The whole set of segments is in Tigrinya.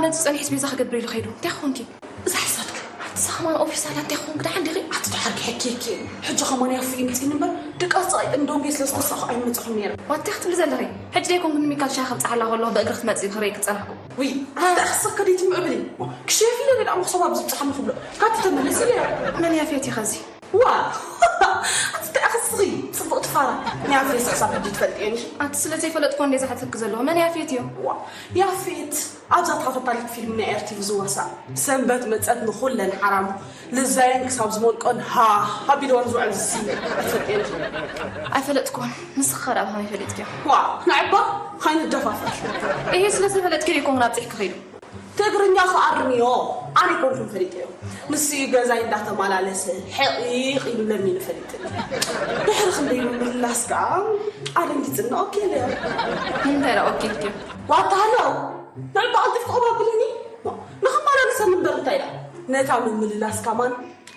ነዚ ጸኒሕስ ቤዛ ክገብር ኢሉ ከይዱ። እንታይ ኾንኪ? እዛ ሓሳድኪ። ኣቲ ሳኽማን ኦፊስ ኣላ እንታይ ኾንክ? ደሓን ዲኺ? ኣቲ ደሓር ክሕኪ እኪ። ሕጂ ኸማን ያፊ ይምጽእኒ እምበር፣ ድቃስ ጸቒጠ እንደውም ቤት ስለ ዝኮሳኹ ኣይመጽኹን ነይረ። ዋት እንታይ ክትብሊ ዘለኺ? ሕጂ ደይኮንኩ ንሚካል ሻሂ ከብጽሓላ ከለኹ ብእግሪ ክትመጺ ክርኢ ክጸናሕኩ። ውይ፣ ኣቲ ኣኽስኽ ከደይቲ ምዕብሊ። ክሸፊ ኢለ ደኣ መኽሰባ ብዝብጽሓኒ ክብሎ። ካብቲ ተመለስ ኢለ እያ። መን ያፌት እዩ ኸዚ? ዋ! ኣቲ እንታይ ኣኽስኺ? ጽቡቕ ትፋራ። ናይ ያፌት ክሳብ ሕጂ ትፈልጥዮ ነሽ? ኣቲ ስለ ዘይፈለጥኩ እንዴ ዝሓተኪ ዘለኹ። መን ያፌት እዩ? ዋ! ያፌት ኣብዛ ተኸታታሊት ፊልም ናይ ኤርቲቪ ዝዋሳእ ሰንበት መጸት ንኹለን ሓራሙ ልዛየን ክሳብ ዝሞልቆን ሃ ሃቢሉ ወር ዝውዕል ዝስለ ኣይትፈልጥዮ ነሽ? ኣይፈለጥኩን። ንስኺ ከ ደኣ ብኸመይ ፈሊጥክዮ? ዋ! ንዕባ ኸይንደፋፈር። እሂ ስለ ዝፈለጥክዮ ይኮን ኣብጺሕኪ ኸይዱ። ትግርኛ ክኣርምዮ ኣነ ይኮንኩን ፈሊጠዮ። ንሱ እዩ ገዛይ እንዳተማላለሰ ሕቕ ይቕ ኢሉ ለሚኑ ፈሊጥኒ። ድሕሪ ክንደይ ምምላስ ከዓ ኣደንጊፅና ኦኬ ኢለዮ። ንምንታይ ደኣ ኦኬ ኢልክዮ? ዋታ ሃሎ፣ ንዕባ ቀልጢፍኪ ቆብ ኣብልኒ። ንኽመላለሰኒ እምበር እንታይ ደኣ። ነታ ምምልላስ ከማን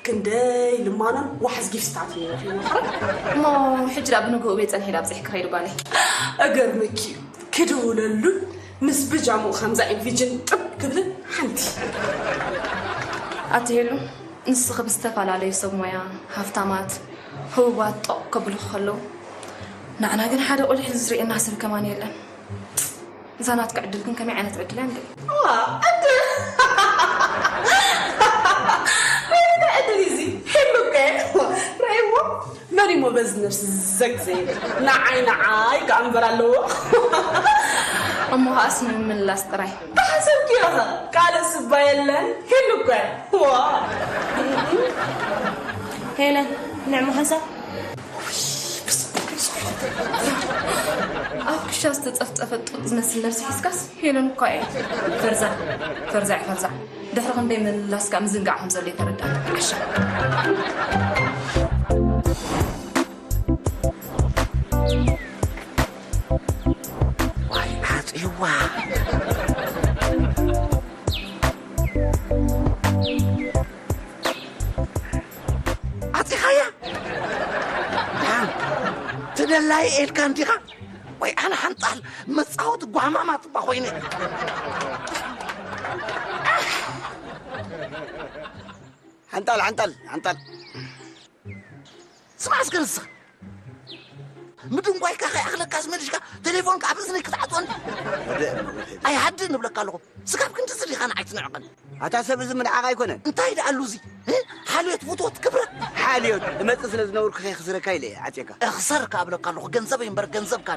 ክንደይ ልማኖን ዋሕዝ ጊፍትታት እዩ ረኺቡ። እሞ ሕጂ ደኣ ብንግኡ ቤት ፀንሒ ዳ ኣብፂሕኪ ከይዱ ጓለይ? እገርመኪ እዩ። ክድውለሉን ምስ ብጃምኡ ከምዛ ኢንቪጅን ጥብ ክብልን ሓንቲ። ኣቲ ሄሉ፣ ንስኺ ብዝተፈላለዩ ሰብ ሞያ ሃፍታማት፣ ህቡባት ጦቕ ከብሉኺ ከለዉ፣ ንዓና ግን ሓደ ቁሊሕ ዝርእየና ሰብ ከማን የለን። እዛ ናትኪ ዕድል ግን ከመይ ዓይነት ዕድል እያ እንዴ? ዋ፣ ዕድል! ናይ እንታይ ዕድል እዩ እዚ? ሄሉ እኮ እየ። ርእይዎ? መን እሞ በዚ ነብሲ ዘግ ዘይብል? ንዓይ ንዓይ ከኣ እምበር ኣለዎ። እሞ ከኣስ ንምምላስ ጥራይ። ተሓሰብክዮ ኸ? ካልእ ስባ የለን? ሄሉ እኮ እየ። ዋ! ሄለን፣ ንዕሞ ሓንሳብ ኣብ ክሻ ዝተጸፍጸፈ ጡጥ ዝመስል ነብሲ ሒዝካስ ሄለን እኳ እየ። ፈርዛዕ፣ ፈርዛዕ፣ ፈርዛዕ። ድሕሪ ክንደይ ምምላስ ከኣ ምዝንጋዕ ከም ዘሎ ይተረዳእኒ። ዓሻ። ዋይ ዓጽይዋ። ዓጺኻያ? ደሓን ትደላይ ኢልካ እንዲኻ? ወይ ኣነ ሓንጣል መጻወቲ ጓማማት እባ ኮይነ። ሓንጣል፣ ሓንጣል፣ ሓንጣል። ስማዕ እስከ ንስኻ። ምድንጓይካ ከይኣኽለካስ መሊሽካ ቴሌፎንካ ኣብ እዝነይ ክትዓጽወኒ? ወደ እምነት። ኣይሃድን እብለካ ኣለኹ። ስጋብ ክንድዚ ዲኻ ንዓይ ትንዕቐኒ? ኣታ ሰብ እዚ ምንዓቕ ኣይኮነን። እንታይ ደኣ ኣሉ እዚ? እ? ሓልዮት ፍትወት ክብረት? ሓልዮት እመጽእ ስለ ዝነበርኩ ከየኽስረካ ኢለ እየ ዓጽየካ። እኽሰር ከኣ እብለካ ኣለኹ፣ ገንዘበይ እምበር ገንዘብካ።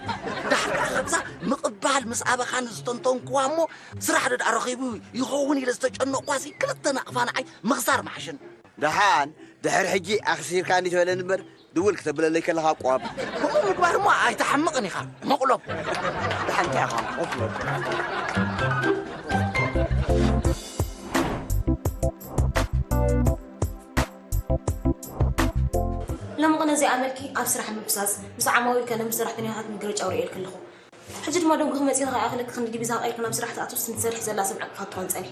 ዳሕር ከኣ ካብዛ ምቕባል ምስ ኣበኻኒ ዝተንተንክዋ እሞ ስራሕ ዶ ደኣ ረኺቡ ይኸውን ኢለ ዝተጨነቕኳሲ ክልተ ናቕፋ ንዓይ ምኽሳር ምሓሸኒ። ደሓን ድሕሪ ሕጂ ኣኽሲርካኒ ትበለኒ እምበር ድውል ክተብለለይ ከለኻ ቆም። ከምኡ ምግባር እሞ ኣይትሓምቕን ኢኻ፣ መቑሎም። ደሓን እንታይ ኢኻ? ኮፍ በል። ሎሚ ቅነ እዚኣ መልኪ ኣብ ስራሕ ምፍሳስ፣ ምስ ዓማዊል ከነ ምስ ሰራሕተኛታት ምግረጫው ርእየልኪ ኣለኹ። ሕጂ ድማ ደንጉኺ መጺኺ ከይኣኽለኪ ክንዲ ዲቪዛ ቀይርኪ ናብ ስራሕ ትኣትውስ ንትሰርሒ ዘላ ስምዐኪ ክትቆንጸሊ።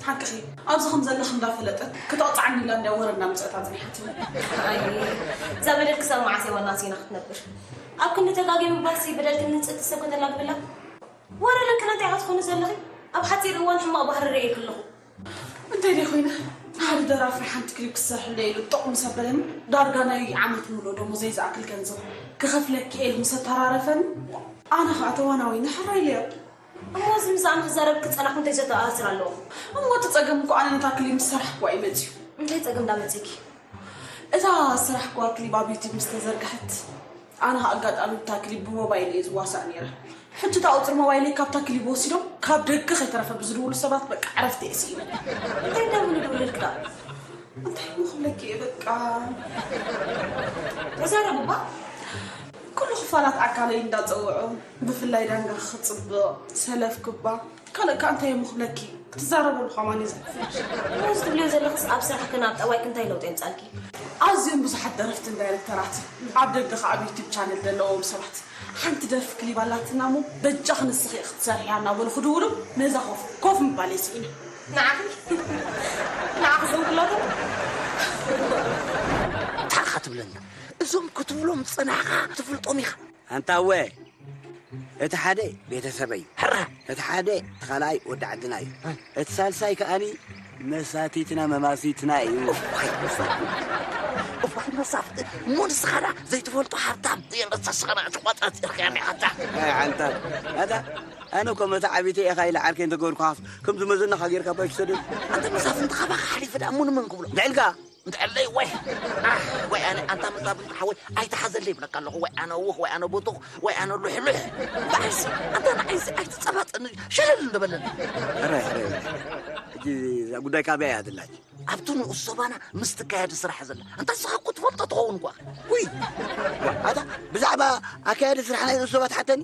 ሓቅኺ፣ ኣብዚ ከም ዘለኺ እንዳፈለጠት ክትቕጽዓኒ ኢላ እንድያ ወረ እንዳምጸኣት ኣጽኒሓትኒ። ኣይ፣ እዛ በደል ክሳብ መዓስ እያ ዋና ስኢና ክትነብር? ኣብ ክንዲ ተጋግየ ምባልሲ በደልኪ ንጽእቲ ሰብ ከተላግብላ? ወረ ለክና እንታይ ኢኻ ትኾኒ ዘለኺ? ኣብ ሓጺር እዋን ሕማቕ ባህሪ ርእየኪ ኣለኹ። እንታይ ደይ ኮይነ? ሓደ ደራፊ ሓንቲ ክሊፕ ክሰርሐለይ ኢሉ ጥቕ ምስ ኣበለኒ፣ ዳርጋ ናይ ዓመት ሙሉእ ደሞዘይ ዝኣክል ገንዘብ ክኸፍለኪ እየ ኢሉ ምስ ኣተራረፈኒ፣ ኣነ ኸኣ ተዋናዊነ ሕራይ ኢለዮ። እሞ እዚ ምሳኣ ንኽዛረብ ክጸናሕኩ እንታይ ዘተኣሳስር ኣለዎ? እሞ እቲ ጸገም እኮ ኣነ ነታ ክሊፕ ምስ ሰራሕኩዋ እዩ መጺኡ። እንታይ ጸገም ዳ መጺእኪ? እታ ዝሰራሕኩዋ ክሊፕ ኣብ ዩቱብ ምስ ተዘርግሐት፣ ኣነ ኸኣ ኣጋጣሚ እታ ክሊፕ ብሞባይል እየ ዝዋሳእ ነይረ። ሕጂ እታ ቁጽሪ ሞባይለይ ካብታ ክሊፕ ወሲዶም፣ ካብ ደገ ከይተረፈ ብዝድውሉ ሰባት በቃ ዕረፍቲ እየ ስኢነ። እንታይ እንዳበሉ ድውልልኪ ደኣ? እንታይ እሞ ክብለኪ እየ በቃ። ተዛረቢ እባ። ኩሉ ክፋላት ኣካለይ እንዳጸውዑ፣ ብፍላይ ዳንጋ ክጽብቕ፣ ሰለፍ ክባ፣ ካልእ ከኣ እንታይ እሞ ክብለኪ? ክትዛረበሉ ከማን እዩ ዘሕፍር። እዚ ትብልዮ ዘለኽስ ኣብ ስራሕክን ኣብ ጠባይክን እንታይ ለውጢ የምጻልኪ? ኣዝዮም ብዙሓት ደረፍትን ዳይረክተራትን ኣብ ደገ ከኣ ኣብ ዩቱብ ቻነል ዘለዎም ሰባት ሓንቲ ደርፊ ክሊፕ ኣላትና እሞ በጃኺ ንስኺ ኢኺ ክትሰርሕያ እናበሉ ክድውሉ ነዛ ኮፍ፣ ኮፍ ምባል እየ ስኢነ። ንዓኺ? ንዓኺ ዘውክላቶ? እንታይ ኢኻ ትብለና? እዞም ክትብሎም ዝጸናሕካ ትፍልጦም ኢኻ። ኣንታ እወ፣ እቲ ሓደ ቤተሰበይ እዩ። ሕራ እቲ ሓደ፣ እቲ ካልኣይ ወዲ ዓድና እዩ። እቲ ሳልሳይ ከኣኒ መሳቲትና መማሲትና እዩ። እዋይ መሳፍንቲ፣ እዋይ መሳፍንቲ፣ እሞ ንስኻ ደኣ ዘይትፈልጦ ሃብታም የመሳስኻና ተቋጻጺርካ ኔኻ። ኣይ ዓንታ ኣታ ኣነ እኮ መታዓቢተ ኢኻ ኢለ ዓርከይ እንተገበርኩ ሃፍ ከም ዝመዘናኻ ጌርካ ባይ ትሰደድ። ኣንተ መሳፍንቲ ካባኻ ሓሊፈ ደኣ እሞ ንመን ክብሎ? ልዕልካ እንተዕለይ ወይ ኣሕ፣ ወይ ኣነ ኣንታ መሳፍንቲ ሓወይ ኣይትሓዘለይ ይብለካ ኣለኹ። ወይ ኣነ እውኽ ወይ ኣነ ብጡኽ ወይ ኣነ ሉሕሉሕ። ባዕሲ ኣንታ ንዓይሲ ኣይትጸባጸኒ ሸለል እንደበለኒ። ሕራይ ሕራይ በል። ሕጂ እዛ ጉዳይ ካበይ እያ ትላች? ኣብቲ ንኡስ ዞባና ምስ ትካየድ ስራሕ ዘላ እንተ ንስኻ እኮ ትፈልጦ ትኸውን እኳ። ውይ ኣታ ብዛዕባ ኣካያዲ ስራሕ ናይ ንኡስ ዞባ ትሓተኒ?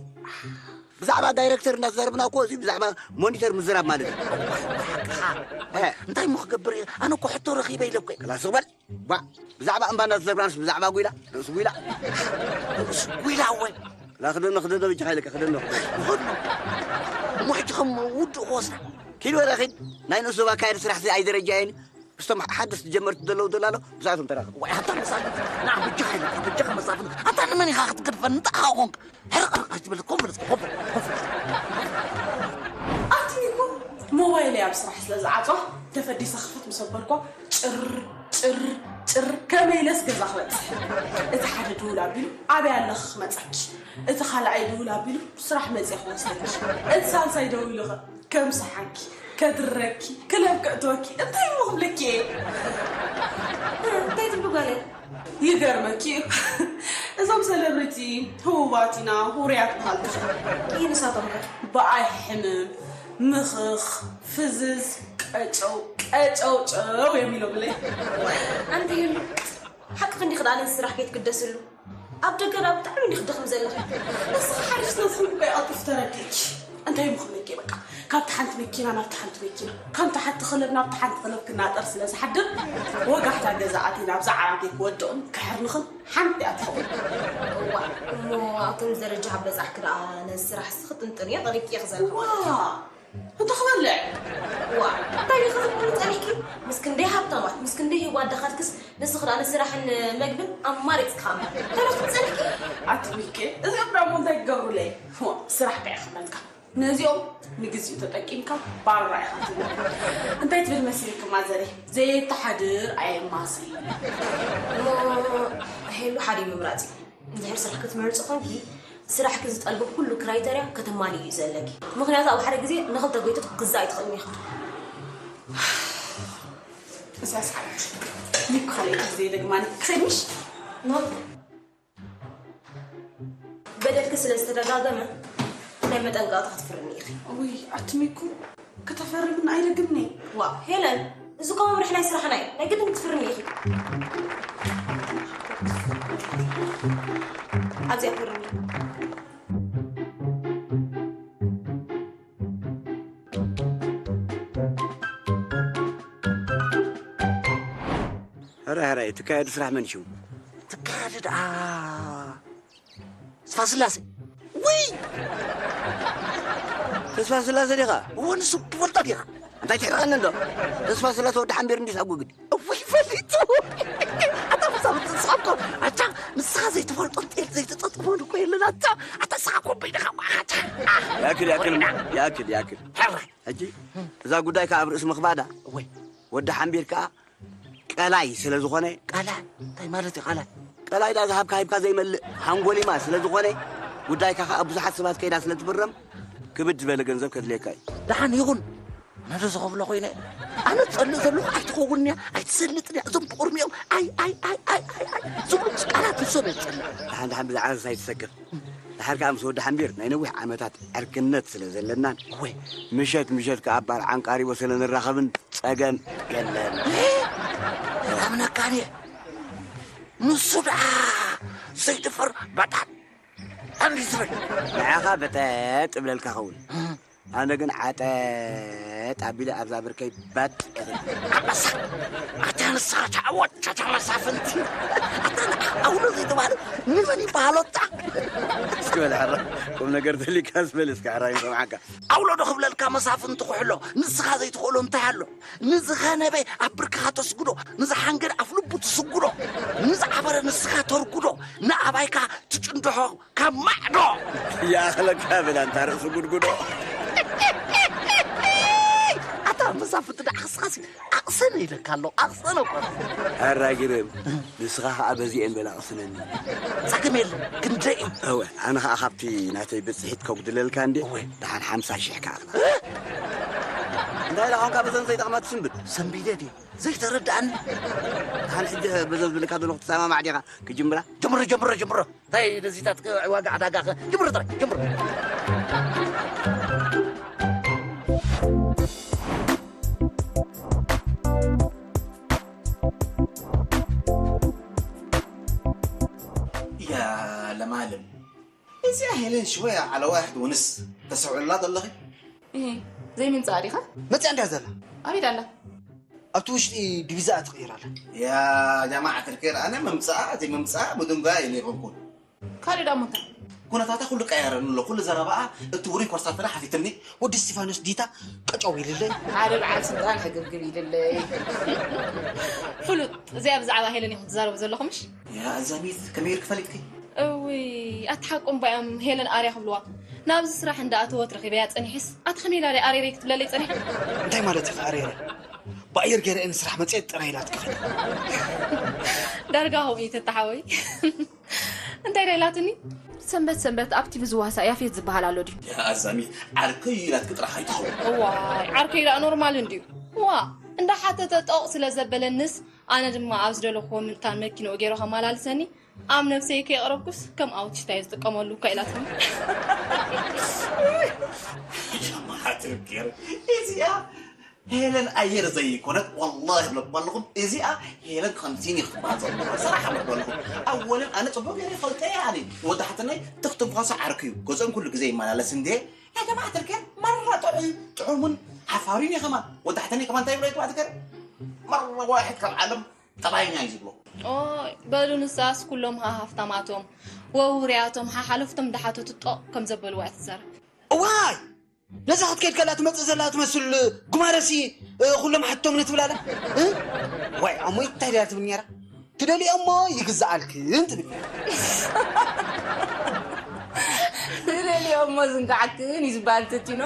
ብዛዕባ ዳይረክተር እንዳተዛረብና እኮ እዚ ብዛዕባ ሞኒተር ምዝራብ ማለት እዩ። ሓቅኻ። እንታይ እሞ ክገብር እየ? ኣነ እኮ ሕቶ ረኺበ ኢለ እኮ እየ። ክላስ በል። ባ ብዛዕባ እምባ እንዳተዘርብናስ ብዛዕባ ጉይላ ርእሱ ጉይላ ርእሱ ጉይላ ወይ ላ ክደኖ ክደኖ ብቻ ሓይለካ ክደኖ ንኸዶ። እሞ ሕጂ ከም ውድእ ክወስዳ። ኪድ ወረ ኺድ ናይ ንእሱ ኣካየዲ ስራሕ እዚ ኣይደረጃየን። ምስቶም ሓደስቲ ጀመርቲ ዘለዉ ዘሎ ኣሎ ብዛዕቶም ተራኸብ። ወይ ኣታ መሳፍንት ንዓ በጃኻ ኢለካ በጃኻ መሳፍንት ኣታ ንመን ኢኻ ክትገድፈኒ ንጥዕኻ ኮንክ ሕርቕ ሕርቕ ኣይትበል ኮንፈረንስ ኮንፈረንስ ኮንፈረንስ ኣቲ እኮ ሞባይለይ ኣብ ስራሕ ስለ ዝዓፅዋ ተፈዲሰ ክፈት ምስ ኣበልኳ ጭር ጭር ጭር ከመይ ኢለስ ገዛ ክበፅሕ እቲ ሓደ ድውል ኣቢሉ ኣበይ ኣለኺ ክመፀኪ እቲ ካልኣይ ድውል ኣቢሉ ስራሕ መፅየ ክወስደኪ እቲ ሳልሳይ ደዊሉ ኸ ከምስሓኪ ከድረኪ ክለብ ከእትወኪ እንታይ እሞ ክብለኪ እየ እንታይ ትብሉ ጓለይ ይገርመኪ እዩ እዞም ሰለብሪቲ ህቡባት ኢና ሁርያት በሃልቲ ኸ ይህ ንሳቶም ከ ብኣይ ሕምም ምኽኽ ፍዝዝ ቀጨው ቀጨው ጨው የሚለብለይ ኣንቲ ይሉ ሓቂ ክንዲ ክዳንን ስራሕ ከይትግደስሉ ኣብ ደገና ብጣዕሚ እንዲኺ ትደኽሚ ዘለኺ። ንስኺ ሓሪሽ ነዚ ኩሉ እኮ ይቐልጥፍ ተረዲእኪ። እንታይ እሞ ክብለኪ እየ በቃ። ካብቲ ሓንቲ መኪና ናብቲ ሓንቲ መኪና፣ ካብቲ ሓንቲ ክለብ ናብቲ ሓንቲ ክለብ ክናጠር ስለ ዝሓድር፣ ወጋሕታ ገዛ ኣትየ ናብዛ ዓራተይ ክወድቕን ክሕርንኽን ሓንቲ እያ ትኸውን። እዋእ እሞ ኣብ ከምዚ ደረጃ ካብ በጻሕኪ ደኣ ነዚ ስራሕሲ ክጥንጥንዮ ቀሪብኪ ኢኺ ዘለኺ ማለት እዩ። ዋእ! እንተ ክበልዕ። ዋ እንታይ ኢኺ ክትብሊ ጸኒሕኪ? ምስ ክንደይ ሃብታማት፣ ምስ ክንደይ ህቡባት ደኸልክስ ንስኺ ደኣ ንስራሕን መግብን ኣማሪጽኪ ከኣ እምበር እንታይ ኢኺ ትብሊ ጸኒሕኪ? ኣቲ ሚኬ እዚኦም ደኣ እሞ እንታይ ክገብሩለይ? ዋ ስራሕ ከኣ ይኽፈለልካ። ነዚኦም ንግዚኡ ተጠቂምካ ባራ ኢኻ ትብሎም። እንታይ ትብል መሲልኪ ማዘረይ? ዘየተሓድር ኣየማሲ። እሞ ሄሉ ሓደ እዩ ምምራጽ እዩ። እንድሕር ስራሕ ክትመርጺ ኾንኪ፣ ስራሕኪ ዝጠልቦ ኩሉ ክራይተርያ ከተማልኢ እዩ ዘለኪ። ምኽንያቱ ኣብ ሓደ ግዜ ንኽልተ ጎይቶት ክትግዛኢ ትኽእሊ ኢኺ። እዛ ሰዓት ሚኩ ካልኣይቲ ግዜ ደግማኒ ክሰሚሽ? ኖ። በደልኪ ስለ ዝተደጋገመ ናይ መጠንቀቕታ ክትፍርሚ ኢኺ። ውይ ኣቲ ሚኩ ከተፈርምኒ ኣይደግምኒ። ዋእ ሄለን፣ እዚ እኮ መምርሒ ናይ ስራሕና እዩ። ናይ ግድን ክትፍርሚ ኢኺ። ኣብዚኣ ፍርሚ። ሕራይ ሕራይ ትካየድ ስራሕ መን ሽሙ? ትካየድ ደኣ ተስፋስላሴ ውይ ተስፋ ስላሴ ዲኻ? እዎ ንሱ ትፈልጦ ዲኻ? እንታይ ትሕርቐኒ ኣሎ? ተስፋ ስላሴ ወዲ ሓምቤር እንዲስ ኣጎግድ። እውይ ፈሊጡ ኣታ ምሳብ ትስሓብኮ ኣታ ንስኻ ዘይትፈልጦ ጤል ዘይትጠጥሞን እኮ የለን ኣታ ኣታ ስኻ ኮበይ ዲኻ ኣታ ያክል ያክል ያክል ያክል ሕጂ እዛ ጉዳይ ከ ኣብ ርእሲ ምኽባዳ ወይ ወዲ ሓምቤር ከኣ ቀላይ ስለ ዝኾነ ቀላይ እንታይ ማለት እዩ ቀላይ ቀላይ ዳ ዝሃብካ ሂብካ ዘይመልእ ሃንጎሊማ ስለ ዝኾነ ጉዳይካ ከኣ ብዙሓት ሰባት ከይዳ ስለ ትፍረም ክብድ ዝበለ ገንዘብ ከድልየካ እዩ። ደሓን ይኹን ነዶ ዝኸፍሎ ኮይነ ኣነ ዝጸልእ ዘለኹ ኣይትኸውን እያ ኣይትሰልጥን እያ እዞም ብቕርሚኦም ኣይ ኣይ ኣይ ኣይ ኣይ ኣይ ዝብሉ ቃላት ንሶም እየ ዝጸልእ። ደሓን ደሓን ብዛዕባ ንሳ ኣይትሰክፍ። ድሓር ከኣ ምስ ወዲ ሓምቢር ናይ ነዊሕ ዓመታት ዕርክነት ስለ ዘለናን ወይ ምሸት ምሸት ከኣ ባር ዓንቃሪቦ ስለ ንራኸብን ጸገም የለን። ኣምነካኒ ንሱ ደኣ ዘይድፈር በጣም ኣምሪ ዝብል ንዓኻ በጠጥ እብለልካ ኸውን ኣነ ግን ዓጠጥ ኣቢለ ኣብዛ ብርከይ ባጥ ኣንበሳ ኣታ ንስኻ ተዓወት ቻቻ መሳፍንቲ ኣታ ኣውሎ ዘይተባህለ ንመን ይበሃሎታ እስኪ በል ሕራ ቁም ነገር ተሊካ ዝበል እስኪ ሕራ ይሰምዓካ ኣውሎ ዶ ክብለልካ መሳፍንቲ ኩሕሎ ንስኻ ዘይትኽእሎ እንታይ ኣሎ ንዝኸነበ ኣብ ብርክኻ ተስግዶ ንዝሓንገደ ኣፍ ልቡ ትስግዶ ንዝዓበረ ንስኻ ተርጉዶ ንኣባይካ ትጭንድሖ ካብ ማዕዶ ያኽለካ ብላ እንታ ርእሱ ጉድጉዶ ሳፍቲ ደኣ ኸስኻሲ ኣቕሰነ ኢለካ ኣሎ፣ ኣቕሰነ እኮ። ኣራግርም፣ ንስኻ ኸኣ በዚኤን በል ኣቕስነኒ። ጸገም የለ፣ ክንደይ እዩ? እወ፣ ኣነ ኸኣ ካብቲ ናተይ ብጽሒት ከጉድለልካ እንዴ? እወ። ደሓን ሓምሳ ሽሕ ከኣ። እንታይ ኢላ ኾንካ በዘን ዘይጠቕማ ትስንብድ? ሰንቢደ ድየ? ዘይተረድኣኒ። ደሓን ሕጂ በዘን ዝብልካ ዘለኹ ትሰማማዕ ዲኻ? ክጅምራ? ጀምሮ፣ ጀምሮ፣ ጀምሮ። እንታይ ነዚታት ዋጋ ዕዳጋ ኸ? ጀምሮ ጥራይ፣ ጀምሮ። ያ ለማለም፣ እዚኣ ሄለን ሽወያ ዓለዋ ክትውንስ ተሰውዕላ ዘለኺ? እህ፣ ዘይምንጻእ ዲኻ? መጽያ እንድያ ዘላ። ኣበይ ኣላ? ኣብቲ ውሽጢ ዲቪዛኣ ትቕይር ኣላ። ያ ጀማዓት ልክር፣ ኣነ ምምጻኣ ዘይምምጻኣ ምድንጓያ እዩ ነይርኩም። ካልእ ደኣ እሞ እንታይ? ኩነታታ ኩሉ ቀያረኒ ኣሎ። ኩሉ ዘረባኣ እቲ ውሩይ ኮርሳትና ሓቲትኒ። ወዲ እስጢፋኖስ ዲታ ቀጨው ኢልለይ። ሓደ በዓል ስልጣን ሕግብግብ ኢልለይ። ፍሉጥ፣ እዚኣ ብዛዕባ ሄለን ኢኹም ትዛረቡ ዘለኹም፣ ምሽ? ያ ኣዛሚት፣ ከመይ ኢልኪ ፈሊጥኪ? እውይ፣ ኣታ ሓቆም ባዮም ሄለን ኣርያ ክብልዋ። ናብዚ ስራሕ እንዳኣተወት ረኺበያ ጸኒሐስ፣ ኣታ ከመይ ኢላ ኣሬረይ ክትብለለይ ጸኒሓ? እንታይ ማለት ኢኺ ኣሬረ? ብኣየር ገይረ እየ ንስራሕ መጽየ ጥራይ ኢላትኪ ኸደ። ዳርጋ ከምኡ እዩ ተተሓወይ። እንታይ ዳ ኢላትኒ? ሰንበት ሰንበት ኣብ ቲቪ ዝዋሳእ ያፌት ዝበሃል ኣሎ ድዩ? ያ ኣዛሚት፣ ዓርከይ እዩ ኢላትኪ ጥራሕ ኣይትኸውን። እዋይ፣ ዓርከይ ደኣ ኖርማል እንድዩ። ዋ፣ እንዳሓተተ ጦቕ ስለ ዘበለንስ፣ ኣነ ድማ ኣብ ዝደለኹዎ ምልታን መኪንኡ ገይሩ ከመላልሰኒ፣ ኣብ ነብሰይ ከየቕረብኩስ ከም ኣውቲስታ እየ ዝጥቀመሉ እኳ ኢላትኒ። ሸማሓት ገይሩ፣ እዚኣ ሄለን ኣየር ዘይኮነት፣ ወላሂ እብለኩም ኣለኹም፣ እዚኣ ሄለን ከምሲኒ ክትበሃል ዘለዋ ሰራሕ እብለኩም ኣለኹም። ኣወለን ኣነ ጽቡቕ ገይረ ይፈልጠ እየ፣ ኣነ ወዲ ሓትነይ ትኽ ትንፋሱ ዓርኩ እዩ፣ ገዝኦም ኩሉ ግዜ ይመላለስ እንዴ። ናይ ጀማዓት ልክር መራ ጥዑይ፣ ጥዑሙን ሓፋሪን እዩ ከማን። ወዲ ሓትነይ ከማን እንታይ ይብሎ እዩ ጀማዓት ልክር? መራ ዋሕድ ካብ ዓለም ጠባይኛ እዩ ዝብሎ። ኦይ፣ በሉ ንሳስ ኩሎም ሃ ሃፍታማቶም፣ ወውርያቶም፣ ሃ ሓለፍቶም እንዳሓተቱ ጦቕ ከም ዘበልዋ እያ ትዛረብ። እዋይ! ነዛ ክትከይድ ከላ ትመጽእ ዘላ ትመስል ጉማረሲ፣ እ፣ ኩሎም ሓቶም ንትብል ኣላ። እ? ዋይ፣ ኣሞይ እንታይ ድያ ትብል ነይራ? ትደልዮ እሞ ይግዝኣልክን ትብል ነይራ። ትደልዮ እሞ ዝንጋዓክን እዩ ዝበሃል ተቲኖ።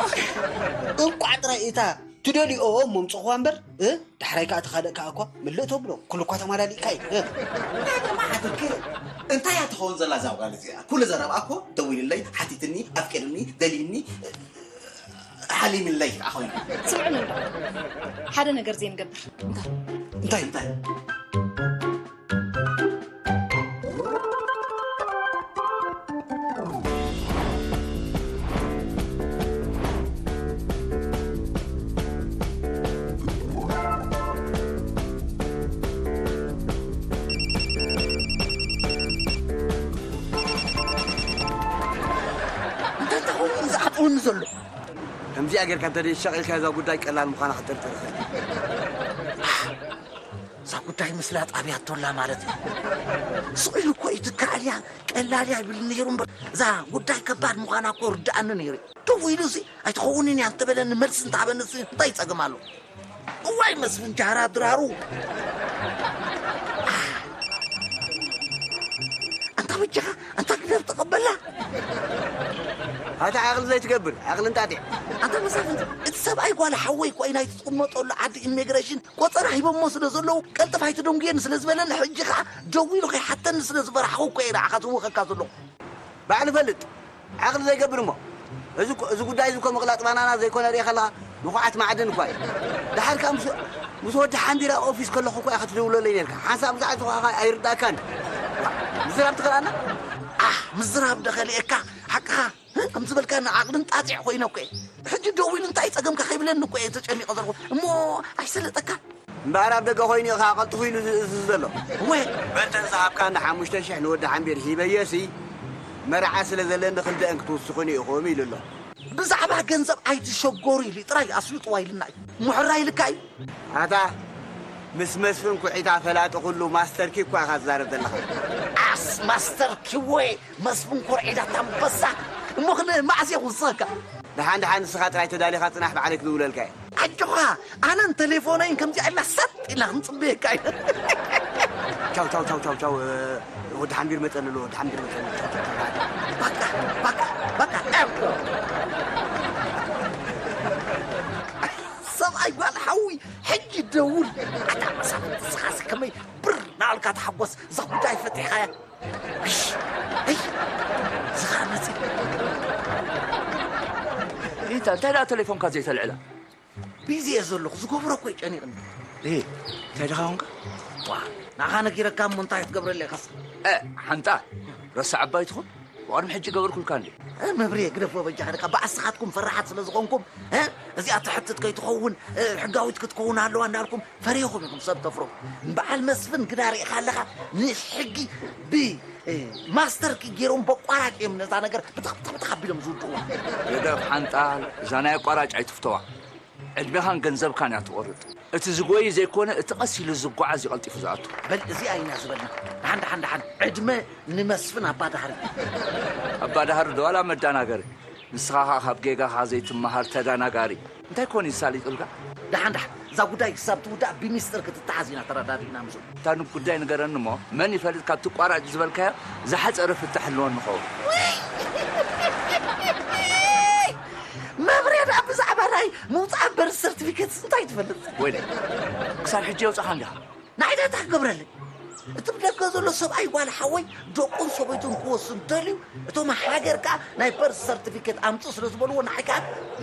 እንቋዕ ጥራይ እታ ትደልዮ እሞ ምጽኹዋ እምበር፣ እ? ዳሕራይ ከኣ ተኻልእ ከኣ እኳ ምልእ ተብሎ። ኩሉ እኳ ተማላሊእካ እዩ። እ? ናይ ጀማዓ ትክክል። እንታይ እያ ትኸውን ዘላ እዛ ጓል እዚኣ? ኩሉ ዘረብኣ እኮ ደዊልለይ፣ ሓቲትኒ፣ ኣፍቂርኒ፣ ደልይኒ፣ ሓሊምለይ ከኣ ኮይና። ስምዑኒ እንዶ። ሓደ ነገር ዘይንገብር። እንታይ? እንታይ? እንታይ? እንታይ ተኸውን ዝዓጥውኒ ዘሎ? ከምዚኣ ጌርካ እንተ ደይሸቒልካ እዛ ጉዳይ ቀላል ምዃና ክትጥርጥር ይኽእል። እዛ ጉዳይ ምስላ ጣብያቶላ ማለት እዩ። ስቕ ኢሉ እኮ ይትካኣል እያ፣ ቀላል እያ ይብል ነይሩ እምበር፣ እዛ ጉዳይ ከባድ ምዃና እኮ ርድኣኒ ነይሩ። ደው ኢሉ እዚ ኣይትኸውንን እያ እንተበለኒ፣ መልሲ እንተሃበኒ፣ እዚ እንታይ ጸገም ኣሎ? እዋይ መስፍን ጃራ ድራሩ። ኣንታ በጃኻ፣ ኣንታ ግደር ተቐበላ። ኣታ ዓቕሊ ዘይትገብር፣ ዓቕሊ እንጣጢዕ። ኣንታ መሳፍንቲ፣ እቲ ሰብኣይ ጓል ሓወይ እኮ እዩ ናይቲ ትቕመጠሉ ዓዲ ኢሚግሬሽን ቆጸራ ሂቦሞ ስለ ዘለዉ፣ ቀልጥፍ ኣይትደንጉየኒ ስለ ዝበለኒ፣ ሕጂ ኸኣ ደዊሉ ከይሓተኒ ስለ ዝፈራሕኹ እኮ እየ ንዓኻ ዝህውኸካ ዘለኹ። ባዕሉ ፈልጥ፣ ዓቕሊ ዘይገብር እሞ። እዚ እኮ፣ እዚ ጉዳይ እዚ እኮ ምቕላጥ ባናና ዘይኮነ ርኤ ከለኻ፣ ንኹዓት ማዕድን እኳ እዩ። ደሓር ከኣ ምስ፣ ምስ ወዲ ሓንቢራ ኦፊስ ከለኹ እኮ ኢኻ ትድውለለይ ነርካ። ሓንሳብ ብዛዕባ ዝኾንካ ኣይርዳእካን። ዋ፣ ምዝራብ ትኽእላና? ኣህ፣ ምዝራብ ዶ ከልኤካ? ሓቅኻ። ከም ዝበልካኒ ዓቕልን ጣጢዕ ኮይነ እኮ እየ። ሕጂ ደዊሉ እንታይ ጸገምካ ከይብለኒ እኮ እየ ተጨኒቐ ዘለኹ። እሞ ኣይሰለጠካን? እምበኣር ኣብ ደገ ኮይኑ እዩ ከኣ ቀልጥፉ ኢሉ ዝእዝዝ ዘሎ። እወ። በተን ዝሃብካኒ ሓሙሽተ ሽሕ ንወዲ ሓምቢር ሂበዮሲ፣ መርዓ ስለ ዘለኒ ክንደአን ክትውስኹኒ ኢኹም ኢሉ ኣሎ። ብዛዕባ ገንዘብ ኣይትሸገሩ ኢሉ ጥራይ ኣስልጥዋ ኢልና እዩ። ምሕራይ ኢልካ እዩ። ኣታ ምስ መስፍን ኩዒታ ፈላጢ ኩሉ ማስተር ኪ እኳ ኢኻ ትዛረብ ዘለኻ። ኣስ ማስተር ኪወ መስፍን ኮርዒዳ ታንበሳ። እሞ ክነ መዓስ እየ ክውስኸካ? ደሓን ደሓን ንስኻ ጥራይ ተዳሊኻ ጽናሕ፣ ባዕለይ ክድውለልካ እየ። ኣጆኻ፣ ኣነን ተሌፎነይን ከምዚኣ ኢልና ሰጥ ኢልና ክንጽበየካ ኢና። ቻው፣ ቻው፣ ቻው፣ ቻው፣ ቻው። እ፣ ወዲ ሓምቢር መጸኒ ኣሎ፣ ወዲ ሓምቢር መጸኒ ኣሎ። ቻው፣ ቻው፣ ቻው፣ ቻው። ባቃ፣ ባቃ፣ ባቃ፣ ኤርፖርት። ሰብኣይ ኣይ ጓል ሓዊ፣ ሕጂ ደውል። ኣታ መሳፍንቲ፣ ንስኻስ ከመይ ብር ናልካ ተሓጎስ፣ እዛ ጉዳይ ፈቲሕኻያ። እሽ፣ እይ፣ ዝኻ መጺእ። እንታይ እንታይ ደኣ ተሌፎንካ ዘይተልዕላ? ቢዚ እየ ዘለኹ፣ ዝገብሮ እኮ ይጨኒቕኒ። እ እንታይ ደኻ ኾንካ? ዋ፣ ንዓኻ ነጊረካ እሞ እንታይ ክትገብረለይ ኢኻስ? እ ሓንጣ ረሳ ዓባይ ትኹን ብቕድሚ ሕጂ ገበርኩልካ እንዴ? እ፣ መብርየ ግደፍዎ በጃኻ፣ ደካ በኣስኻትኩም ፈራሓት ስለ ዝኾንኩም፣ እ፣ እዚኣ ትሕትት ከይትኸውን፣ እ፣ ሕጋዊት ክትከውን ኣለዋ እንዳልኩም ፈሪኹም ኢኹም ሰብ ተፍሮ። ንበዓል መስፍን ግዳ ርኢኻ ኣለኻ፣ ንሕጊ ብ እ፣ ማስተር ኪ ገይሮም በቋራጭ እዮም ነዛ ነገር ብትኽ ብትኽ ብትኽ ኣቢሎም ዝውድቑዋ። ግደፍ ሓንጣል፣ እዛ ናይ ኣቋራጭ ኣይትፍተዋ። ዕድሜኻን ገንዘብካን እያ ትቖርጥ። እቲ ዝጎይ ዘይኮነ እቲ ቀስ ኢሉ ዝጓዓዝ እዩ ቀልጢፉ ዝኣቱ። በል እዚኣ ኢና ዝበልና። ደሓን ደሓን ደሓን፣ ዕድመ ንመስፍን ኣባዳህሪ። ኣባዳህሪ ዶ ዋላ መዳናገሪ? ንስኻ ኸኣ ካብ ጌጋኻ ዘይትመሃር ተዳናጋሪ። እንታይ ኮን ይሳሊጥልካ? ደሓን ደሓን፣ እዛ ጉዳይ ክሳብ ትውዳእ ብሚስጥር ክትተሓዝ ኢና ተረዳዲእና ምስኡ። እታ ንጉዳይ ንገረኒ እሞ መን ይፈልጥ ካብቲ ቋራጭ ዝበልካዮ ዝሓፀረ ፍታሕ ኣለዎ ንኸውን። መብሬ ደኣ ብዛዕባ ናይ ምውፃእ በርስ ሰርቲፊኬትስ እንታይ ትፈልጥ? ወይለ ክሳብ ሕጂ የውፃኻ እንዲኻ። ንዓይ እንታይ ክገብረለይ? እቲ ብደገ ዘሎ ሰብኣይ ጓል ሓወይ ደቁን ሰበይቱን ክወስን ደልዩ፣ እቶም ሃገር ከኣ ናይ በርስ ሰርቲፊኬት ኣምፅእ ስለ ዝበልዎ ንዓይ ከኣ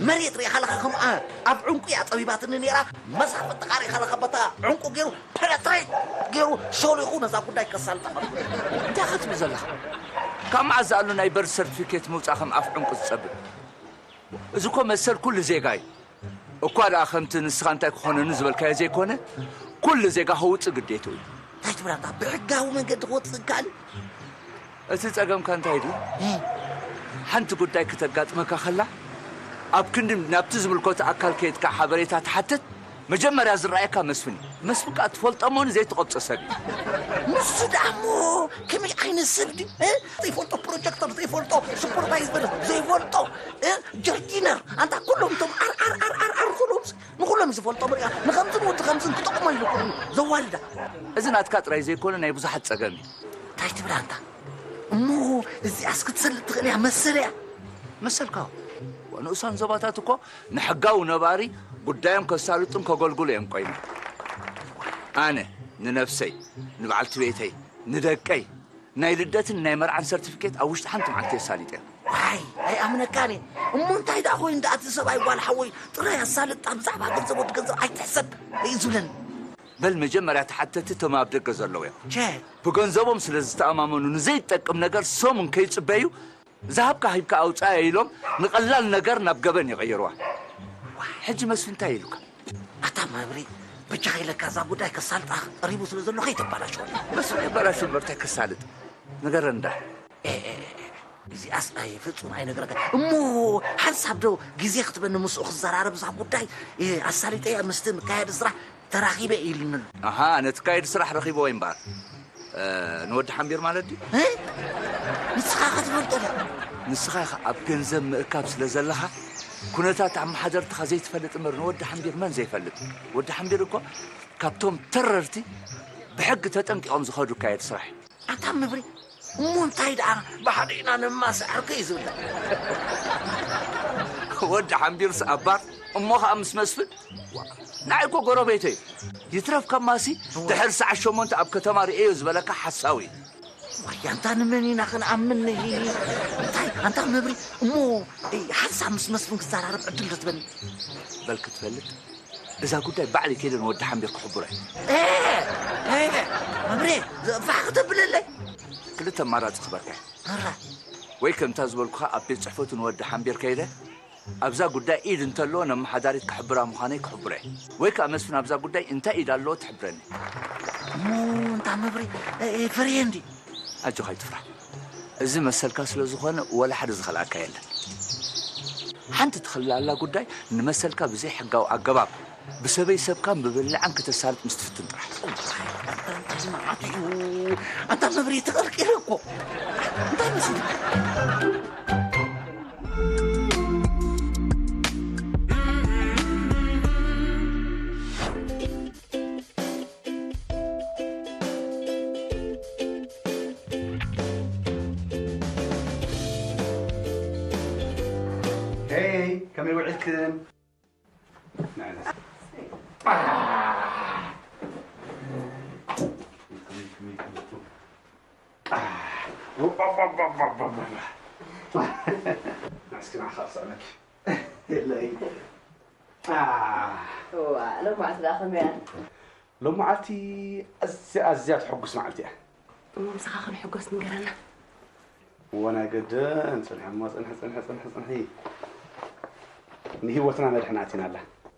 መሬት ሪኢኻ ኣለኻ ከም ኣ- ኣብ ዕንቁ እያ ጠቢባትኒ ነይራ። መሳፍንቲ ከኣ ሪኢኻ ኣለኻ በታ ዕንቁ ገይሩ ፐነትሬት ገይሩ ሸሊኹ ነዛ ጉዳይ ከሳልጣ ኸልኩ። እንታይ ኢኻ ትብል ዘለኻ? ካብ መዓዝ ዝኣሉ ናይ በርስ ሰርቲፊኬት ምውፃእ ከም ኣፍ ዕንቁ ዝፀብብ? እዚ እኮ መሰል ኩሉ ዜጋ እዩ። እኳ ደኣ ከምቲ ንስኻ እንታይ ክኾነኒ ዝበልካዮ ዘይኮነ፣ ኩሉ ዜጋ ከውጽእ ግዴትኡ እዩ። እንታይ ትብል ኣንታ? ብሕጋዊ መንገዲ ክወጽእ ይከኣል እዩ። እቲ ጸገምካ እንታይ ድዩ? ሓንቲ ጉዳይ ክተጋጥመካ ከላ፣ ኣብ ክንዲ ናብቲ ዝምልከቶ ኣካል ከይድካ ሓበሬታ ትሓትት፣ መጀመርያ ዝረኣየካ መስፍን እዩ። መስፍን ከኣ ትፈልጦ እሞ ንዘይትቐብጾ ሰብ እዩ። ንሱ ደኣ እሞ ከመይ ዓይነት ሰብ ድዩ? እ? ዘይፈልጦ ፕሮጀክተር፣ ዘይፈልጦ ሱፐርቫይዘር፣ ዘይፈልጦ እ? ጀርዲነር፣ ኣንታ ኩሎም እቶም ዓር ዓር ዓር ዓር ዓር ኩሎም ንኹሎም ዝፈልጦም ሪኣ ንኸምዝን ወዲ ከምዝን ክጠቕሞ ኢሉ ኩሉ ዘዋልዳ። እዚ ናትካ ጥራይ ዘይኮነ ናይ ብዙሓት ጸገም እዩ። እንታይ ትብል ኣንታ? እሞ እዚኣስ ክትሰልጥ ትኽእል እያ መሰል እያ። መሰልካ ንኡሳን ዞባታት እኮ ንሕጋዊ ነባሪ ጉዳዮም ከሳልጡን ከገልግሉ እዮም ቆይሞም። ኣነ ንነፍሰይ፣ ንበዓልቲ ቤተይ፣ ንደቀይ ናይ ልደትን ናይ መርዓን ሰርቲፊኬት ኣብ ውሽጢ ሓንቲ መዓልቲ የሳሊጠ። ዋይ ኣይኣምነካን እየ። እሞ እንታይ ደኣ ኮይኑ ደኣ እቲ ሰብኣይ ጓል ሓወይ ጥራይ ኣሳልጣ ብዛዕባ ገንዘብ ወዲ ገንዘብ ኣይትሕሰብ እዩ ዝብለኒ። በል መጀመርያ ተሓተቲ እቶም ኣብ ደገ ዘለዉ እዮም። ቸ ብገንዘቦም ስለ ዝተኣማመኑ ንዘይጠቅም ነገር ሰሙን ከይጽበዩ ዝሃብካ ሂብካ ኣውጻያ ኢሎም ንቐላል ነገር ናብ ገበን ይቕይርዋ። ሕጂ መስፍን እንታይ ኢሉካ? ኣታ መብሪ በጃኻ ኢለካ እዛ ጉዳይ ከሳልጣ ቀሪቡ ስለ ዘሎ ከይተባላሽወላ። መስፍን የባላሹ እምበር እንታይ ከሳልጥ ንገረኒ እንዳ። እዚኣስ ኣይ ፍጹም ኣይነግረካ እሞ ሓንሳብ ዶ ግዜ ክትበኒ ምስኡ ክዘራረብ እዛ ጉዳይ ኣሳሊጠያ ምስቲ ምካየዲ ስራሕ ተራኺበ ኢሉኒ ኣሎ። ኣሃ ነቲ ካይዲ ስራሕ ረኺብዎ እምበኣር ንወዲ ሓምቢር ማለት ድዩ? ንስኻ ከ ትፈልጦ ዶ? ንስኻ ኢኻ ኣብ ገንዘብ ምእካብ ስለ ዘለኻ ኩነታት ኣመሓደርትኻ ዘይትፈልጥ እምበር ንወዲ ሓምቢር መን ዘይፈልጥ? ወዲ ሓምቢር እኮ ካብቶም ተረርቲ ብሕጊ ተጠንቂቖም ዝኸዱ ካየድ ስራሕ እዩ። ኣታ መብሪ እሞ እንታይ ደኣ ብሓደ ኢና ነማስዕ ዓርከይ ዝብላ። ወዲ ሓምቢርስ ኣባር እሞ ኸኣ ምስ መስፍን ንዓይ እኮ ጎረቤተይ እዩ። ይትረፍ ከማሲ ድሕሪ ሰዓት ሸሞንተ ኣብ ከተማ ርእየዮ ዝበለካ ሓሳዊ እዩ። ዋይ ኣንታ ንመን ኢና ክንኣምን? እንታይ ኣንታ መብሪ እሞ ሓንሳብ ምስ መስፍን ክዘራረብ ዕድል ዶ ትበኒ? በል ክትፈልጥ እዛ ጉዳይ ባዕለይ ከይደ ንወዲ ሓምቢር ክሕብሮ እየ። መብሬ ፋሕ ክተብለለይ ክልተ ኣማራፂ ክበካ እየ። ኣራ ወይ ከምታ ዝበልኩኻ ኣብ ቤት ፅሕፈቱ ንወዲ ሓምቢር ከይደ ኣብዛ ጉዳይ ኢድ እንተለዎ ነመሓዳሪት ክሕብራ ምዃነይ ክሕብሮ እየ። ወይ ከዓ መስፍን ኣብዛ ጉዳይ እንታይ ኢድ ኣለዎ ትሕብረኒ። እሞ እንታ መብሬ ፈርየ እንዲ ኣጆኻ ኣይትፍራሕ። እዚ መሰልካ ስለ ዝኾነ ወላ ሓደ ዝኸልኣካ የለን። ሓንቲ ትኽላላ ጉዳይ ንመሰልካ ብዘይ ሕጋዊ ኣገባብ ብሰበይ ሰብካን ብብላዕን ከተሳልጥ ምስ ትፍትን ጥራሕ። እንታይ መዓት እዩ ኣንታ መብሬ ተቐርቂረ እኮ እንታይ መሲሉ Hey, ከመይ ውዒልክን? እስኪ ንዓኻ ክስዕመኪ። የለይ። ዋ፣ ሎማዓልቲ ደኣ ከመይ እያ? ሎማዓልቲ ኣዝያ፣ ኣዝያ ተሐጉስ መዓልቲ እያ። እሞ ምሳኻ ክንሕጎስ ንገረና። እወ፣ ናይ ገድን ጽንሒ እሞ፣ ጽንሒ፣ ጽንሒ፣ ጽንሒ፣ ጽንሒ። ንህይወትና መድሕን ኣቲናላ።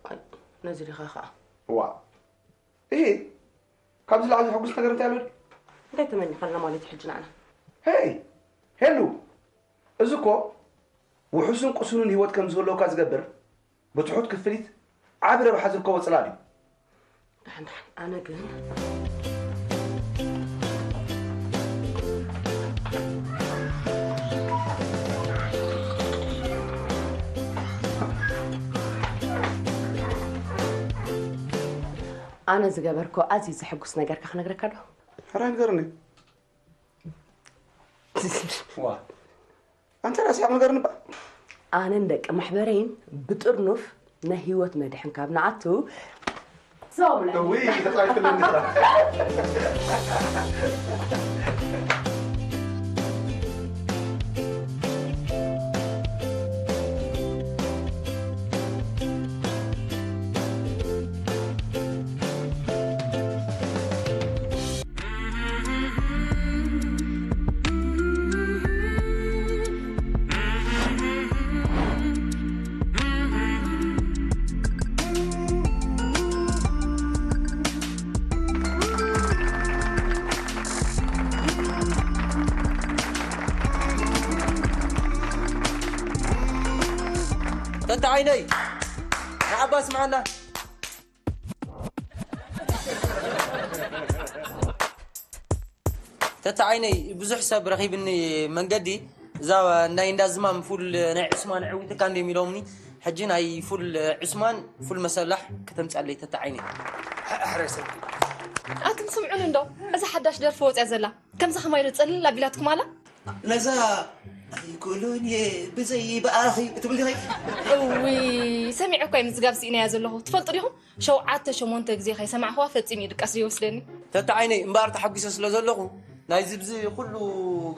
ኣይ፣ ነዚ ዲኻ ኸኣ? ዋ። እሂ፣ ካብዚ ላዕሊ ዘሐጉስ ነገር እንታይ ኣሎ ድዩ? እንታይ ተመኒኻልና ማለት እዩ ሕጂ ንዓና? ሄይ፣ ሄሉ፣ እዚ እኮ ውሑስን ቅሱንን ህይወት ከም ዝህልወካ ዝገብር ብትሑት ክፍሊት ዓቢ ረብሓ ዝርከቦ ጽላል እዩ። ደሓን፣ ደሓን፣ ኣነ ግን ኣነ ዝገበርኮ ኣዝዩ ዘሐጉስ ነገርካ ክነግረካ ዶ? ሕራይ ንገርኒ። ዋ፣ ኣንተ ራስያ ነገር ንባ። ኣነን ደቂ ማሕበረይን ብጥርኑፍ ናይ ህይወት መድሕን ካብ ንኣቱ፣ ሰው ብላ። እውይ፣ ተጻዊትክለኒ ስራ። ተታ ዓይነይ፣ ንዓባ ስምዓና። ተታ ዓይነይ፣ ብዙሕ ሰብ ረኺብኒ መንገዲ፣ እዛ ናይ እንዳ ዝማም ፉል ናይ ዑስማን ዕዊትካ እንድዮም ኢሎምኒ። ሕጂ ናይ ፉል ዑስማን ፉል መሰላሕ ከተምጻለይ ተታ ዓይነይ። ሕራይ ሰብ። ኣቱም ስምዑኒ እንዶ፣ እዛ ሓዳሽ ደርፊ ወጽያ ዘላ፣ ከምዛ ከማይ ዶ ጽልል ኣቢላትኩም ኣላ? ነዛ ኣይክእሎን እየ ብዘይ ብኣኺ እትብል ዲኺ? እውይ፣ ሰሚዐ እኮ እየ ምዝጋብ ስኢነያ ዘለኹ። ትፈልጡ ዲኹም? ሸውዓተ ሸሞንተ ግዜ ከይሰማዕኽዋ ፈጺሙ እዩ ድቃስ ዘይወስደኒ። ተታ ዓይነይ፣ እምበኣር ተሓጒሰ ስለ ዘለኹ፣ ናይዚ ብዚ ኩሉ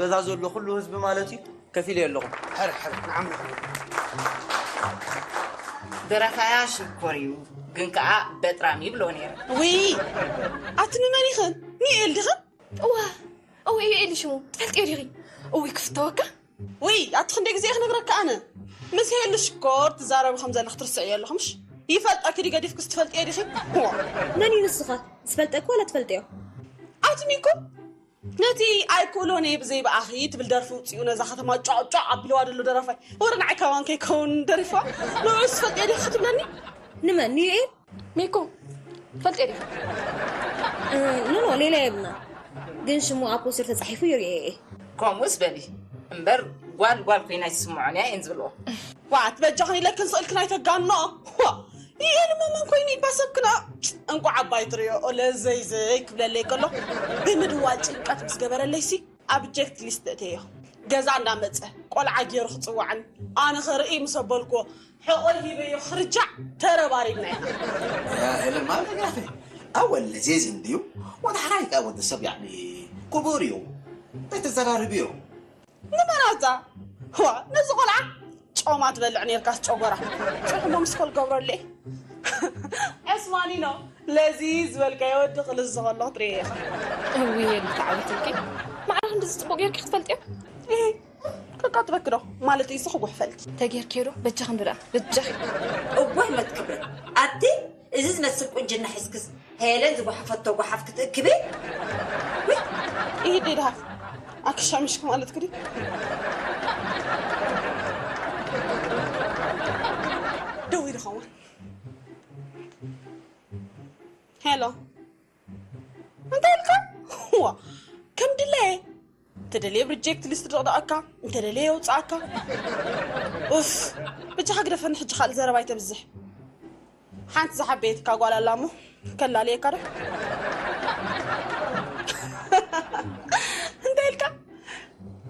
ገዛ ዘሎ ኩሉ ህዝቢ ማለት እዩ፣ ከፊለዮ ኣለኹ። ሕረ፣ ሕረ፣ ንዓም ንዓም። ደራፋያ ሽኮር እዩ፣ ግን ከኣ በጥራም ይብሎ ነይረ። ውይ፣ ኣቲ ንመን ኢኽን? ንኤል ዲኽን? እዋ፣ እው፣ እዩ ኤሊ ሽሙ። ትፈልጥዮ ዲኺ? እውይ፣ ክፍተወካ። ውይ፣ ኣቲ ክንደይ ግዜ ክነግረካ ኣነ? ምስ ሄሉ ሽኮር ትዛረቢ ከም ዘለኽ ትርስዕዮ ኣለኹ፣ ምሽ? ይፈልጠኪ ድዩ ገዲፍክስ ትፈልጥዮ ዲኺ? እዋ። መን እዩ ንስኻ? ዝፈልጠኪ ዋላ ትፈልጥዮ? ኣቲ ሚኩ፣ ነቲ ኣይክእሎን እየ ብዘይ ብኣኺ ትብል ደርፊ ውፅኡ ነዛ ከተማ ጫዕ ጫዕ ኣቢልዋ ዘሎ ደራፋይ። ወረ ንዓይ ካባን ከይከውን ደሪፋ። ንዑስ ትፈልጥዮ ዲኺ ክትብለኒ? ንመን? ንዩኤል? ሚኩ፣ ትፈልጥዮ ዲኺ? እ፣ ኖ፣ ኖ፣ ሌላ የብልና። ግን ሽሙ ኣብ ፖስተር ተጻሒፉ ይርእዮ እየ። ከምኡስ በሊ እምበር፣ ጓል ጓል ኮይና ኣይትስምዖን እያ እየን ዝብልኦ። ዋ፣ ትበጃኽን ኢለክን ስእልክን ኣይተጋንኖ። ዋ፣ ይሄን መመን ኮይኑ ይባሰብክና። እንቋዕ ዓባይ ትርእዮ፣ ኦለ ዘይ ዘይ ክብለለይ ከሎ፣ ብምድዋል ጭንቀት ምስ ገበረለይሲ፣ ኣብጀክት ሊስት እተዮ። ገዛ እንዳመጸ፣ ቆልዓ ገይሩ ክጽዋዕን፣ ኣነ ኸርኢ ምስ ኣበልክዎ፣ ሕቖይ ሂበዮ ክርጃዕ ተረባሪብና ኢና። يا هلا، ما لك يا أخي. أول لذيذ نديو، وضحك عليك أول السبع يعني كوبوريو. بيت الزراري بيو. ንመን ኣዛ? ዋ፣ ነዚ ቆልዓ ጮማ ትበልዕ ኔርካስ ጨጎራ። ጽሑሞ ምስ ኮል ገብረለይ። ዕስማኒኖ፣ ለዚ ዝበልካዮ ወዲ ክልዝ ከሎ ክትርእዮ ኢኻ። እውይ፣ የሉ ተዓዊትልኪ። ማዕረ ክንድዚ ጽቡቕ ጌርኪ ክትፈልጥዮ? እሂ፣ ከቃጥበኪ ዶ? ማለት እሱ ክጉሕ ፈልኪ። ተጌርኪዮ ዶ? በጃኺ እንዶ ደኣ፣ በጃኺ። እዋይ መትክብረት። ኣቲ እዚ ዝመስል ቁንጅና ሒዝክስ ሄለን ዝጓሓፈቶ ጓሓፍ ክትእክቢ? ውይ! ኢሂድ ድሃ ኣክሻምሽክ ማለት ክዲ። ደው ኢሉ ኸውን። ሄሎ። እንታይ ኢልካ? ዋ፣ ከም ድላየ። እንተደልየ ብሪጀክት ሊስት ድቕድቐካ፣ እንተደልየ የውፅኣካ። ኡፍ፣ ብጃኻ ግደፈኒ ሕጂ ካልእ ዘረባ ኣይተብዝሕ። ሓንቲ ዝሓበየትካ ጓል ኣላ እሞ፣ ከላልየካ ዶ? እንታይ ኢልካ?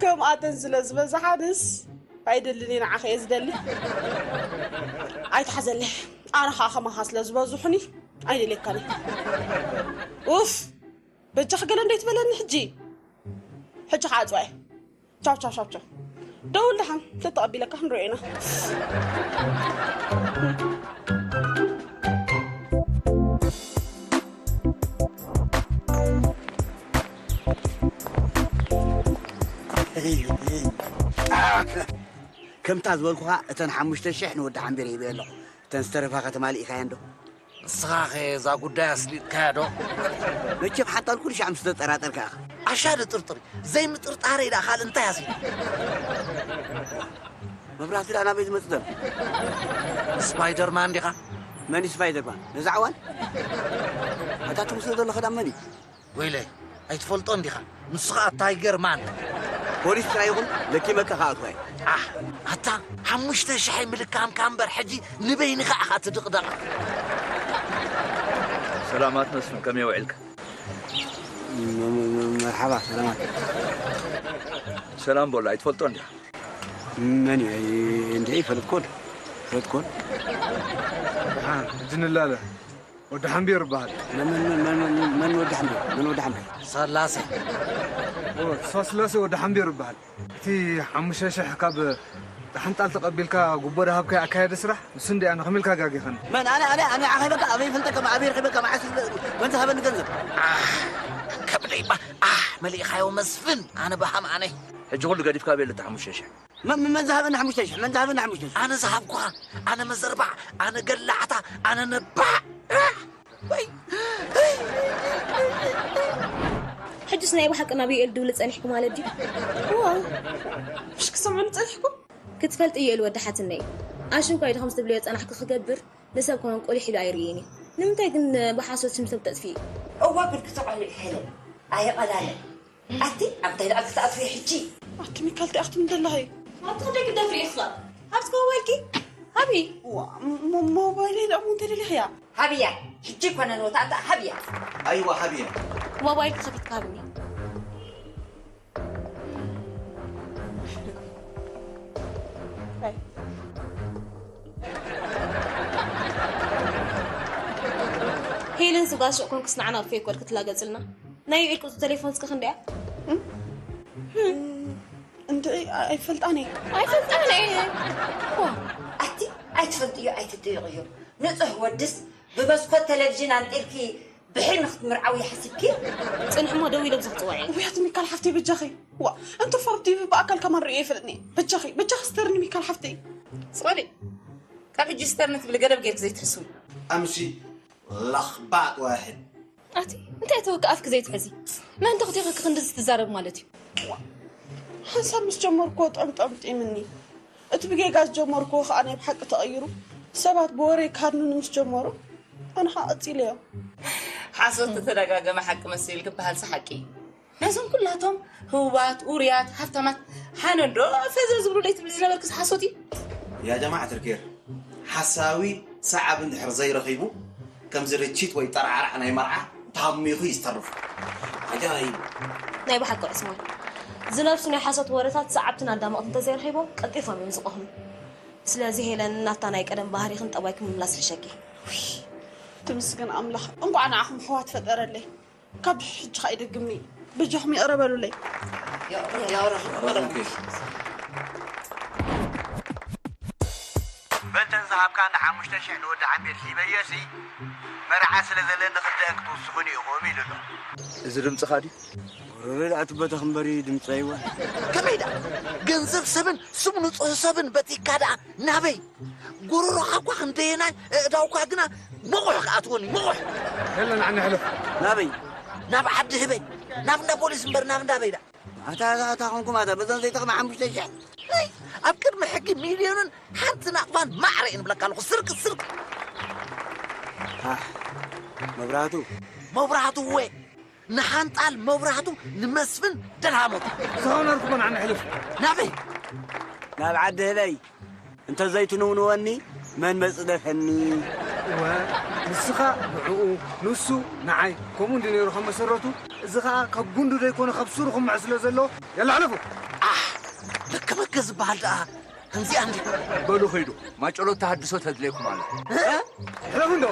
ከምኣተን ስለ ዝበዝሓንስ፣ ኣይደልን እየ፣ ንዓኸ እየ ዝደሊ። ኣይትሓዘለይ፣ ኣነ ኸዓ ከማኻ ስለ ዝበዝሑኒ፣ ኣይደልየካን እየ። ኡፍ! በጃኺ ገለ እንዴት በለኒ ሕጂ። ሕጂ ክዓጽዋ እየ። ቻው ቻው ቻው ቻው። ደውል ደሓን ተተቐቢለካ ክንሪኦ ኢና። ከምታ ዝበልኩኻ እተን ሓሙሽተ ሽሕ ንወዲ ሓምቢር ሂበ ኣለኹ። እተን ዝተረፋ ከተማሊእካየን ዶ? ንስኻ ኸ እዛ ጉዳይ ኣስሊጥካያ ዶ? መቸም ሓንታ ንኩሉ ሻዕ ምስ ተጠራጠርካ ኢኻ። ኣሻ ዶ ጥርጥር? ዘይምጥርጣረይ ደኣ ካልእ እንታይ ኣስሊጥ? መብራህቱ ደኣ ናበይ ዝመጽእ ዘሎ? ስፓይደርማን ዲኻ? መን እዩ ስፓይደርማን? ነዛ ዓዋን? ኣታ ትምስሎ ዘለኻ ደኣ መን እዩ? ወይለይ፣ ኣይትፈልጦን ዲኻ? ንሱ ኸኣ ታይገር ማን። ፖሊስ ጥራይ ይኹን ለኪመካ ከኣትዋ እዩ። ኣህ፣ ኣታ ሓሙሽተ ሽሕ ምልካምካ እምበር ሕጂ ንበይንኻ ኢኻ ትድቕደቕ። ሰላማት መስፍን፣ ከመይ ውዒልካ? መርሓባ ሰላማት። ሰላም በሎ፣ ኣይትፈልጦን ዲኻ? መን እዩ? እንድዒ ፈለጥኮን ፈለጥኮን። ደሓን ሕጂ ንላለ። ወዲ ሓምቢር ይበሃል። መን ወዲ ሓምቢር? መን ወዲ ሓምቢር? ሰላሴ። እወ፣ ተስፋስላሴ ወዲ ሓምቢር ይበሃል። እቲ ሓሙሽተ ሽሕ ካብ ዳሕንጣል ተቐቢልካ ጉቦ ደሃብካዮ ኣካያዲ ስራሕ ንሱ እንድያ ንኸም ኢልካ ጋጊኸኒ። መን ኣነ ኣነ ኣነ ዓኸበካ ኣበይ ፈልጠካ ኣበይ ረኺበካ መዓስ መን ዝሃበኒ ገንዘብ? ከብለይባ ኣሕ መሊእኻዮ መስፍን ኣነ በሃም ኣነ። ሕጂ ኩሉ ገዲፍካ ኣበይ ኣለታ ሓሙሽተ ሽሕ? መን መን ዝሃበኒ ሓሙሽተ ሽሕ? መን ዝሃበኒ ሓሙሽተ ሽሕ? ኣነ ዝሃብኩኻ፣ ኣነ መዘርባዕ፣ ኣነ ገላዕታ፣ ኣነ ነባዕ። ወይ ሕጅስ ናይ ብሓቂ ናብ ዩኤል ድውሊ ጸኒሕኩ ማለት ድዩ? ዋው ምሽ ክሰምዑኒ ጸኒሕኩም? ክትፈልጢ ዩኤል ወዲ ሓትነይ ኣሽንኳይ ድኸም ዝትብልዮ ጸናሕኪ ክገብር ንሰብ ከማን ቁሊሕ ኢሉ ኣይርእይን እዩ። ንምንታይ ግን ብሓሶት ስም ሰብ ተጥፍኢ? እዋ ጉድ ክተቐልዕ ሄለን ኣየቐላለን ኣቲ ኣብታይ ደኣ ክትኣትዊ ሕጂ ኣቲ ሚካል እንታይ ክትም ደላኺ ኣብቲ ክንደይ ክደፍሪ ኢኽላ ሃብቲ ሞባይልኪ ሃቢ ሞባይለይ ደኣ እሞ እንተደሊኽያ ሃብያ ሕጂ ኮነ ንወታእታ ሃብያ ኣይዋ ሃብያ ሞባይል ክኸፊት ክሃብኒ ሄለን ስጋሾ ኮንክስ ንዓና ፌክ ወድ ክትላገጽልና ናይ ዩኤል ቁጽሪ ቴሌፎን እስከ ክንደያ እንድዒ ኣይፈልጣን እየ ኣይፈልጣን እየ ኣቲ ኣይትፈልጥዮ ኣይትጥይቕዮ ንጹህ ወድስ ብመስኮት ቴሌቪዥን ኣንጢርኪ ብሕልሚ ክትምርዓዊ ሓሲብኪ? ጽንሕሞ ደው ኢለ ብዚ ክጽውዕ እየ። ውያት ሚካል ሓፍተይ በጃኺ። ዋ እንተ ፈርዲ ብኣካል ከማን ርእየ ይፈልጥኒ። በጃኺ በጃኺ ስተርኒ ሚካል ሓፍተይ። ጽቐሊ ካብ ሕጂ ስተርኒ ትብሊ ገደብ ጌርኪ ዘይትሕስዊ። ኣምሲ ለኽባጥ ዋሕድ። ኣቲ እንታይ ትውቂ ኣፍኪ ዘይትሕዚ? መን ተኽቲኽኪ ክንድዚ ትዛረብ ማለት እዩ? ሓንሳብ ምስ ጀመርኩዎ ጠምጠምጢምኒ። እቲ ብጌጋ ዝጀመርክዎ ኸኣ ናይ ብሓቂ ተቐይሩ፣ ሰባት ብወረይ ክሃድኑኒ ምስ ጀመሩ፣ ኣነ ኸኣ ቀጺለዮ። ሓሶት ተተደጋገመ ሓቂ መሲል ክበሃልሲ ሓቂ እዩ። ነዞም ኩላቶም ህቡባት፣ ውሩያት፣ ሃብታማት፣ ሓነንዶ ፈዘ ዝብሉ ለይትብሊ ዝነበርክስ ሓሶት እዩ። ያ ጀማዓት ኣልኬር፣ ሓሳዊ ሰዓብ እንድሕር ዘይረኺቡ፣ ከምዚ ርችት ወይ ጠርዓራዕ ናይ መርዓ ተሃሚኹ እዩ ዝተርፍ። ዓጃይብ። ናይ ብሓቂ ዑስማን፣ ዝነብሱ ናይ ሓሶት ወረታት ሰዓብትን ኣዳመቕትን እንተዘይረኺቦም ቀልጢፎም እዮም ዝቐኽኑ። ስለዚ ሄለን ናታ ናይ ቀደም ባህሪኽን ጠባይክን ምምላስ ይሕሸኪ። ውይ፣ ትምስገን ኣምላኽ እንቋዕ ንዓኹም ኣሕዋት ፈጠረለይ። ካብ ሕጂ ኸኣ ኣይደግምን'የ። በጃኹም ይቕረ በሉለይ። በተን ዝሃብካኒ ሓሙሽተ ሽሕ ንወዲ ዓሚር ሂበዮሲ መርዓ ስለ ዘለኒ ክልተአን ክትውስኹኒ ኢኹም ኢሉ ኣሎ። እዚ ድምፅኻ ድዩ? ጎረሮ ደኣ ትበተኽ እምበሪ ድምፂ ኣይዋ። ከመይ ደኣ ገንዘብ ሰብን ስም ንፁህ ሰብን በቲካ ደኣ ናበይ? ጎረሮኻ እኳ ክንደየናይ፣ ኣእዳውካ ግና ምቑሕ ክኣትወኒ፣ ምቑሕ። የለን፣ ኣነ ሕለፍ። ናበይ? ናብ ዓዲ ህበይ፣ ናብ እንዳ ፖሊስ እምበር ናብ እንዳ በይ ደኣ። ኣታ፣ ኣታ፣ ኣታ፣ ኾንኩም ኣታ፣ በዘን ዘይጠቕማ ሓሙሽተ ሽሕ። ኣይ፣ ኣብ ቅድሚ ሕጊ ሚልዮንን ሓንቲ ናቕፋን ማዕረ እየ ንብለካ ኣለኹ። ስርቂ፣ ስርቂ። ኣሕ፣ መብራህቱ። መብራህቱ እወ። ንሓንጣል መብራህቱ ንመስፍን ደልሃሞት። ዝኸነርኩ ኮን ኣነ ሕልፍ። ናበይ? ናብ ዓዲ ህበይ እንተ ዘይትንውንወኒ መን መጽደፈኒ? እወ፣ ንስኻ ንዕኡ፣ ንሱ ንዓይ፣ ከምኡ እንዲ ነይሩ ከም መሰረቱ፣ እዚ ኸኣ ካብ ጉንዱ ዘይኮነ ካብ ሱሩ ክምዕ ስለ ዘለዎ፣ የላ ሕለፉ። ኣሕ፣ ለከ መከ ዝበሃል ደኣ ከምዚኣ እንዲ። በሉ ኸይዱ፣ ማጨሎት ተሃድሶ ተድልየኩም ኣላ። ሕለፉ እንዶ።